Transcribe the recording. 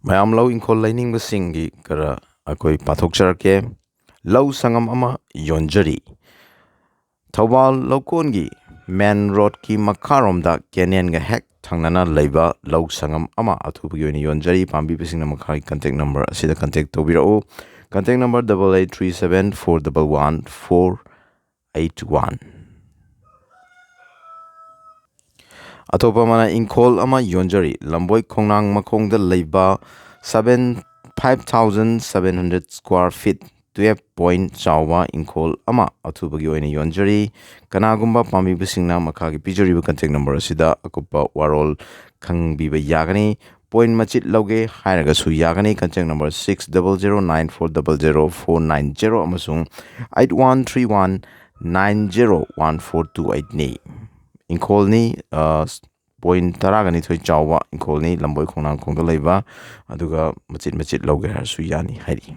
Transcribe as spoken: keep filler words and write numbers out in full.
ꯃꯌꯥꯝ ꯂꯧ ꯏꯪꯈꯣꯜ ꯂꯩꯅꯤꯡꯕꯁꯤꯡꯒꯤ ꯈꯔ ꯑꯩꯈꯣꯏ ꯄꯥꯊꯣꯛꯆꯔꯛꯀꯦ꯫ ꯂꯧ ꯁꯪꯉꯝ ꯑꯃ ꯌꯣꯟꯖꯔꯤ꯫ ꯊꯧꯕꯥꯜ ꯂꯧꯀꯣꯟꯒꯤ ꯃꯦꯟ ꯔꯣꯗꯀꯤ ꯃꯈꯥꯔꯣꯝꯗ ꯀꯦꯅꯦꯟꯒ ꯍꯦꯛ ꯊꯪꯅꯅ ꯂꯩꯕ ꯂꯧ ꯁꯪꯉꯝ ꯑꯃ ꯑꯊꯨꯕꯒꯤ ꯑꯣꯏꯅ ꯌꯣꯟꯖꯔꯤ꯫ ꯄꯥꯝꯕꯤꯕꯁꯤꯡꯅ ꯃꯈꯥꯒꯤ ꯀꯟꯇꯦꯛ ꯅꯝꯕꯔ ꯑꯁꯤꯗ ꯀꯟꯇꯦꯛ ꯇꯧꯕꯤꯔꯛꯎ꯫ Contact number double eight three seven four double one four eight one꯫ ꯑꯇꯣꯞꯄ ꯑꯃꯅ ꯏꯪꯈꯣꯜ ꯑꯃ ꯌꯣꯟꯖꯔꯤ꯫ ꯂꯝꯕꯣꯏ ꯈꯣꯡꯅꯥꯡ ꯃꯈꯣꯡꯗ ꯂꯩꯕ seven five thousand seven hundred square feet, twelve point ꯆꯥꯎꯕ ꯏꯪꯈꯣꯜ ꯑꯃ ꯑꯊꯨꯕꯒꯤ ꯑꯣꯏꯅ ꯌꯣꯟꯖꯔꯤ꯫ ꯀꯅꯥꯒꯨꯝꯕ ꯄꯥꯝꯕꯤꯕꯁꯤꯡꯅ ꯃꯈꯥꯒꯤ ꯄꯤꯖꯔꯤꯕ ꯀꯟꯇꯦꯛ ꯅꯝꯕꯔ ꯑꯁꯤꯗ ꯑꯀꯨꯞꯄ ꯋꯥꯔꯣꯜ ꯈꯪꯕꯤꯕ ꯌꯥꯒꯅꯤ꯫ ꯄꯣꯏꯟ ꯃꯆꯤꯠ ꯂꯧꯒꯦ ꯍꯥꯏꯔꯒꯁꯨ ꯌꯥꯒꯅꯤ꯫ Contact number six double zero nine four double zero four nine zero ꯑꯃꯁꯨꯡ eight one three one nine zero one four two eight ꯅꯤ꯫ ꯏꯪꯈꯣꯜꯅꯤ, ꯑ, ꯄꯣꯏꯟ ꯇꯔꯥꯒ ꯅꯤꯊꯣꯏ ꯆꯥꯎꯕ ꯏꯪꯈꯣꯜꯅꯤ, ꯂꯝꯕꯣꯏ ꯈꯣꯡꯅꯥꯡꯈꯣꯡꯗ ꯂꯩꯕ, ꯑꯗꯨꯒ ꯃꯆꯤꯠ ꯃꯆꯤꯠ ꯂꯧꯒꯦ ꯍꯥꯏꯔꯁꯨ ꯌꯥꯅꯤ ꯍꯥꯏꯔꯤ꯫